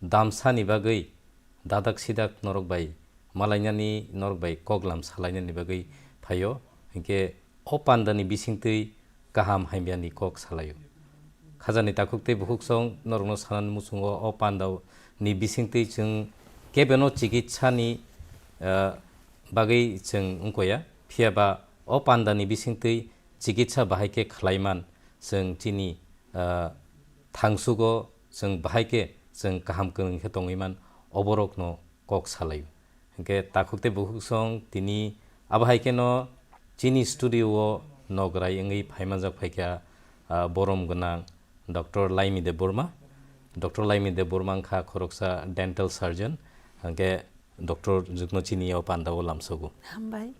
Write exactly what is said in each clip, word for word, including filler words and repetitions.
damsani bagwi dadak sidak norok bai malainani, norok bai koklam salainani bagwi phaio, hinkhe o pandani bisingtwi kaham hamyani kok salaio. Khajani takhuk tei bukhuksong norokno sanani muchungo o pandani bisingtwi chwng kebeno chikitsani, ah, bagwi chwng wngkoya, phiyaba o pandani bisingtwi chikitsa bahai khe khlaiman chwng chini, ah, thangsugo chwng bahai khe chwng kaham kwrwng khe tongwi man, oborokno kok salaio. Hinkhe takhuk tei bukhuksong tini abo hai kheno chini studio o nograi wngwi phaimanjak phaikha, ah, borom gwnang Doctor Laimi Debbarma. Doctor Laimi Debbarma wngkha khoroksa dental surgeon, hinkhe Doctor jwkno chini o panda o lamsogo. Hambai.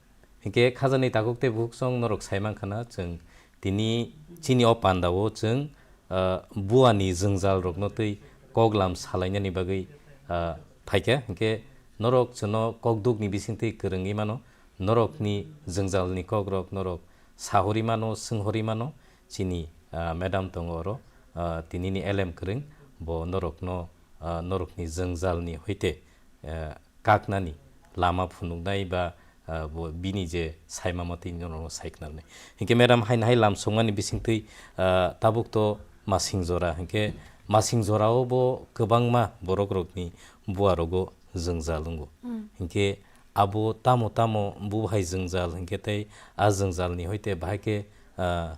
Hinkhe khajani takhuk tei bukhuksong norok sai mankha na, chwng tini chini o panda o chwng, ah, buani jwngjal rokno tei koklam salainani bagwi, ah, phaikha. Hinkhe norok chwngno kokdukni bisingtwi kwrwngwi mano, norokni jwngjalni kokrok norok sahori mano, swnghori mano, chini, ah, madam tongo oro, ah, tinini elem kwrwng, bo norokno, ah, norokni jwngjalni hoite, ah, kaknani lama phunuknai ba, ah, bo bini je saima motwi norokno sai khnarnai. Hinkhe madam haino hai lamsongmani bisingtwi, ah, tabuk to masing jora, hinkhe masing jorao bo kwbangma borok rokni bua rogo jwngjal wngo. Mm. Hinkhe abo tamo tamo bo hai jwngjal hinkhe tei a jwngjalni hoite bahai khe, ah,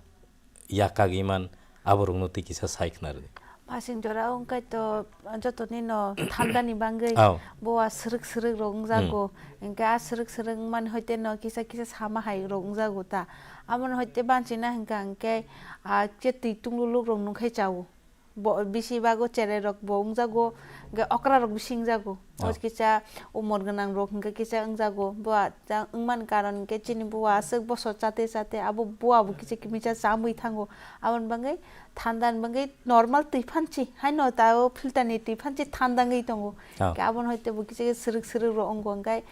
yakagwi man, aborokno tei kisa sai khna rwdi. Masing jora wngkhe to jotoni no thandani bangwi Aw. Bowa srwk srwk rok wngjago. Hmm. Hinkhe a srwk srwk wngmani hoite no kisa kisa sama hai rok wngjago ta. Amoni hoite banchina hinkha hinkhe, ah, je twi tungluluk rok nungkhai chao. Bo, bisi bago cherai rok bo wngjago, hinkhe okra rok bisi wngjago. Oh. Kisa umor gwnang rok hinkhe kisa wngjago. Bo a, ta wngmani karon hinkhe chini bowa aswk bosor chate chate abo bowa bo kisa kimisa chamwi thango. Aboni bagwi thanda ni bagwi normal twi phansi, haino ta o filter ni twi phansi thanda wngwi tongo. Oh. Hinkhe aboni hoite bo kisa srwk srwk rok wngo, hinkhe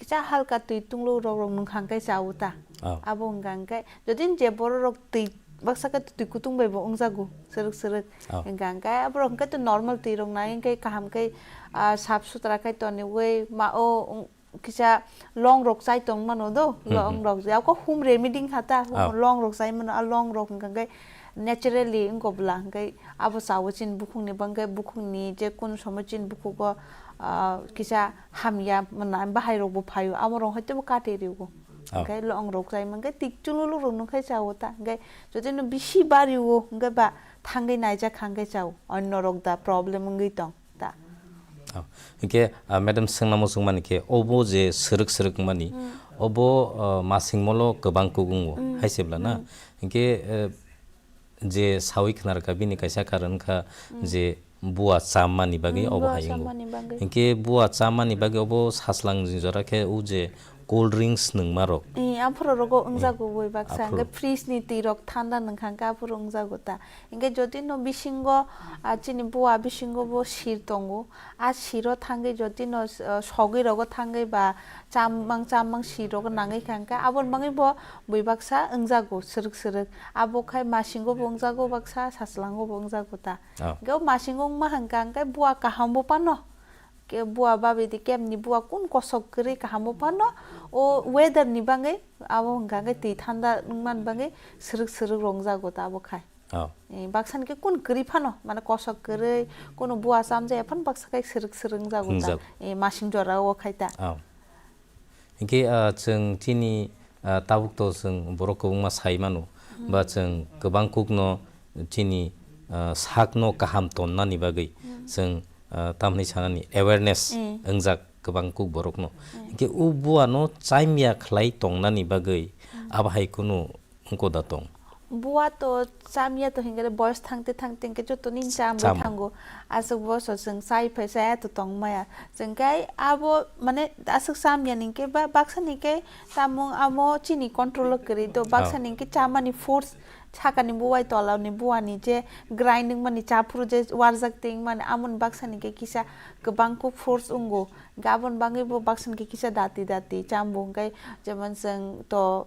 kisa halka twi tunglo rok rok nungkha hinkhe chao ta. Oh. Abo wngkha hinkhe jodi je borok rok twi baksa khe twi kutung bai bo wngjago, srwk srwk. Oh. Hinkha hinkhe aborok hinkhe to normal twi rok nai hinkhe kaham khe, ah, sap sutra khai toniwi ma o, um, kisa long rok chai tong mano do, hmm, long hmm, rok. Yako hum remedy wngkha ta, hum, oh, long rok chai mano, a long rok hinkha hinkhe naturally wngkha bwla, hinkhe abo chao chini bukhukni bangkhe bukhukni je kunu somoy chini bukhugo, ah, kisa hamya mwnai bahai rok bo phaio, amo rok hoite bo kate rio. Oh. Hinkhe long rok chai mankhe tik chululuk rok nungkhai chao ta. Hinkhe jodi no bisi bario hinkhe ba thangwi naijak kha hinkhe chao. Onno rok da problem wngwi tong ta. Oh. Hinkhe, ah, madam swngna muchung mani khe obo je srwk srwk mani, hmm, obo, ah, masing molo kwbang kugungo, hmm, hai se bla na? Hmm. Hinkhe, eh, je sawi khna rwkha, bini kaisa karon kha, mm, je bua chamani bagwi, mm, obo bua hai wngo. Chamani bagwi. Hinkhe bua chamani bagwi obo saslang jora khe o je cold drinks nungma rok. Eh, aphuru rogo, eh, wngjago bui baksa. Aphuru. Hinkhe fridge ni twi rok thanda nungkha hinkhe aphuru wngjago ta. Hinkhe jodi no bisingo, ah, chini bua bisingo bo sir tongo. A siro thangwi jodi no, ah, sogwi rogo thangwi ba chamang chamang sir rogo nangwi kha hinkhe aboni bagwi bo bui baksa wngjago srwk srwk. Abo khai masingo bo wngjago baksa, saslango bo wngjago ta. Oh. Hinkhe o masingo wngma hinkha hinkhe bua kaham bo phano. Ke bua babidi kemni bua kun kosok kwrwi kaham bo phano. O weather ni bagwi abo hinkha hinkhe twi thanda wngmani bagwi srwk srwk rok wngjago ta abo khai. Oh. Eh, baksa ni khe kun kwrwi phano, mane kosok kwrwi, kuno bua chamjaya phano baksa khai srwk srwk wngjago ta. Wngjago. Eh, masing jora o khai ta. Oh. Hinkhe, ah, chwng chini, ah, tabuk to chwng borok kwbangma sai mano, hmm, ba chwng kwbang kukno chini, ah, sakno kaham tonnani bagwi, hmm, chwng, ah, tamni sanani awareness, hmm, wngjak kwbang kuk borokno. Hmm. Hinkhe o buano chamya khlai tongnani bagwi, hmm, abo hai kunu wngkha da tong? Bua to chamya to hinkhe boyos thangte thangte hinkhe joto ni chamwi, chamo, thango. Aswk boso chwng chai phai chaya to tong maya. Chwng khe abo mane aswk chamya ni hinkhe ba baksa ni hinkhe tamung amo chini control o kwrwi do. Baksa, oh, ni hinkhe chamani force sakani buwai tola ni bua ni je grind wngmani chaphuru je warjak tei wngmani amoni baksa ni hinkhe kisa kwbang kuk force wngo. Gabon bangwi bo baksa ni hinkhe kisa dati dati chambo hinkhe jemon chwng to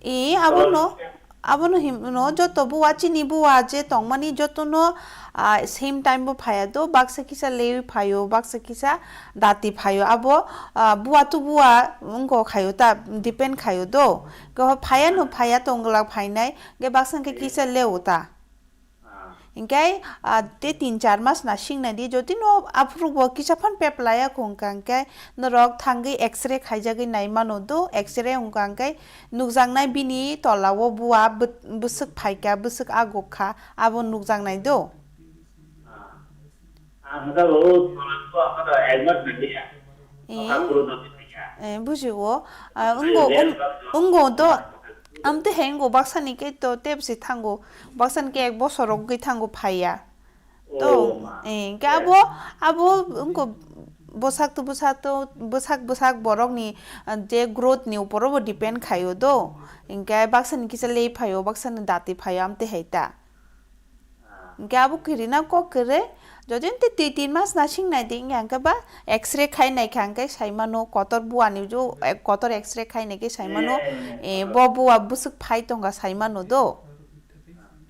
E, abono, abono himno joto buwa chini buwa je tongmani jotono, ah, same time bo phaya do, baksa kisa lewi phayo, baksa kisa dati phayo, abo, ah, buwa to buwa wngko khayo ta, depend khayo do. Ko phaya no phaya tongla phainai, ge baksa khe kisa lewo ta. Hinkhe, ah, te tin char mas na sing nai di, jodi no aphuru bo kisa phan pep laya ko hwnkha hinkhe norok thangwi X-ray khaijagwi nai mano do, X-ray wngkha hinkhe nukjaknai bini tola o buwa bwt-, bwswk phaikha, bwswk agukha, abo nukjaknai do. Eh, eh, bujigo. Ah, wngbo, wng-, wngbo do, amte hai wngbo baksa ni khe to tebsi thango, baksa ni khe ek bosor rok gwi thango phaiya. To, eh, hinkhe abo, abo wngko bwsak to bwsak to, bwsak bwsak borok ni, ah, je growth ni upor o bo depend khaio do. Hinkhe baksa ni kisa lei phaio, baksa ni dati phaio, amte hai ta. Hinkhe abo kwrwi na kok kwrwi, jodi twi tin mas na sing nai di, hinkhe ba X-ray khai nai kha, hinkhe sai mano kotor buwa ni jo, eh, kotor X-ray khai nai khe sai mano, eh, bo buwa bwswk phai tongkha sai mano do.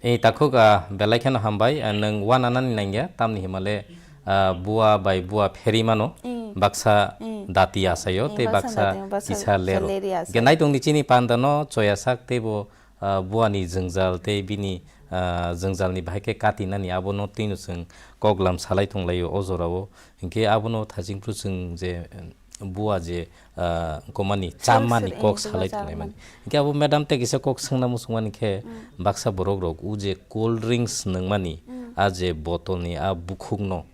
Eh, takhuk, ah, belai kheno hambai, ah, nwng uananani nangya, tamni himale, ah, buwa bai buwa pheri mano, baksa dati asayo, tei baksa kisa lero. Ge naitung ni chini panda no choya sak tei bo ah, buani jwngjal tei bini, ah, jwngjalni bahai khe katinani abono twino chwng koklam salai tonglaio o jorao. Hinkhe abono thachingphru chwng je, em, bua je, ah, komani chammani kok salai tonglaimani. Hinkhe abo madam tei kisa kok swngna muchungmani khe baksa borok rok o je cold drinks nungmani, a je bottle ni a bukhukno,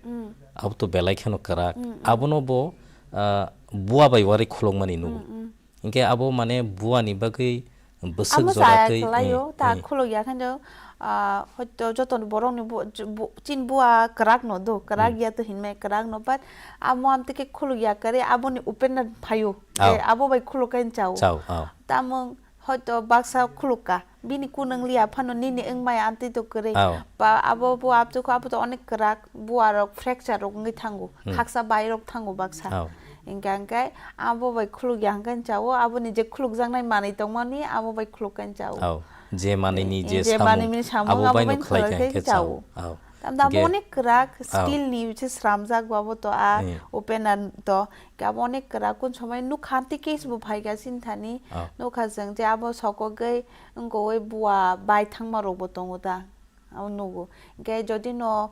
abo to belai kheno kwrak. Abono bo, ah, bua bai uari khulokmani nugo. Hinkhe abo mane buani bagwi bwswk jora twi, kwlaio, eh, ta eh. Khuluk ya khe no, ah, hoito joto borok ni bu-, ju-, bu-, chin bua kwrak no do, kwrak ya to hinmai kwrak no, but amo amtwi khe khuluk ya kwrwi aboni open na phaio. Ao. Eh, abo bai khuluk khe chao. Chao, ao. Tamo hoito baksa khuluk ka, bini kunung liya phano nini wngmai amtwi to kwrwi. Ao. Ba abo bo amtwi kho abo to onek kwrak, bua rok fracture rok wngwi thango, khaksa bai rok thango baksa. Ao. Hingka hingke abo bai khuluk ya hingke chao, aboni je khulukjaknai manwi tongmani abo bai khuluk khe chao. Au, je manwini je je samung, manwini samung abo abo bai no bai khlai khlai khe khe chao. Au. Tamda abo onek kwrak skill ni se sramjak bo abo to a opener to. Ke abo onek kwrak kun somoi nukha tei case bo phai kha sini thani. Au. Nukha jeng je abo sokogwi wngkogwi bua bai thangma rok bo tongo da. Abo nugo. Hingke jodi no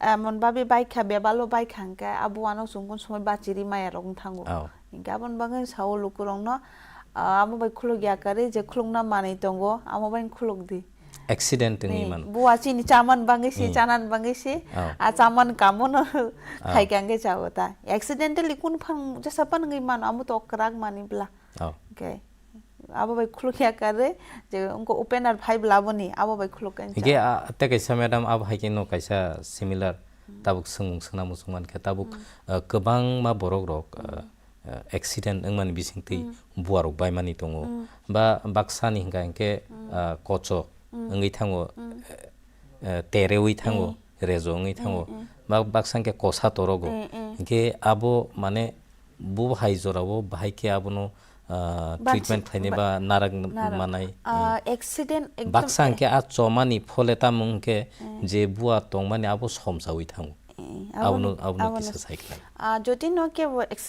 emon babi baikha, bebalo baikha hingke abo ano chwng kun somoi bachiri maya rok wng thango. Au. Hingke aboni bagwi sao lukurokno, ah, amo bai khuluk ya karwi je khulukna manwi tongo, amo bai khuluk di. Accident wngwi mano. Bua chini chaman bagwi si, chanan bagwi si, ah, chaman kamono khai kha hingke chao ta. Accidentally kun phang jesa pan wngwi mano, amo to kwrak manwi bla. Au. Hingke abo bai khuluk ya karwi je wngko opener phai bla boni abo bai khuluk khe. Hingke, ah, tei kaisa madam abo hai khe no kaisa similar tabuk swngmung swngna muchung mankhe tabuk, ah, kwbangma borok rok, ah, ah, accident wngmani bisingtwi bua rok baimani tongo. Ba baksa ni hingka hingke, ah, kocho wngwi thango, eh, terewi thango, rejo wngwi thango. Ba baksa hingke kosa torogo. Hingke abo mane bo hai jorao bahai khe abono, ah, treatment khlainai ba narak manai. Ah, accident ekdom baksa hingke a chomani phole tamo hingke je bua tongmani abo somsawi thango. Abono, abono kisa sai khlai. Ah, jodi no kebo accident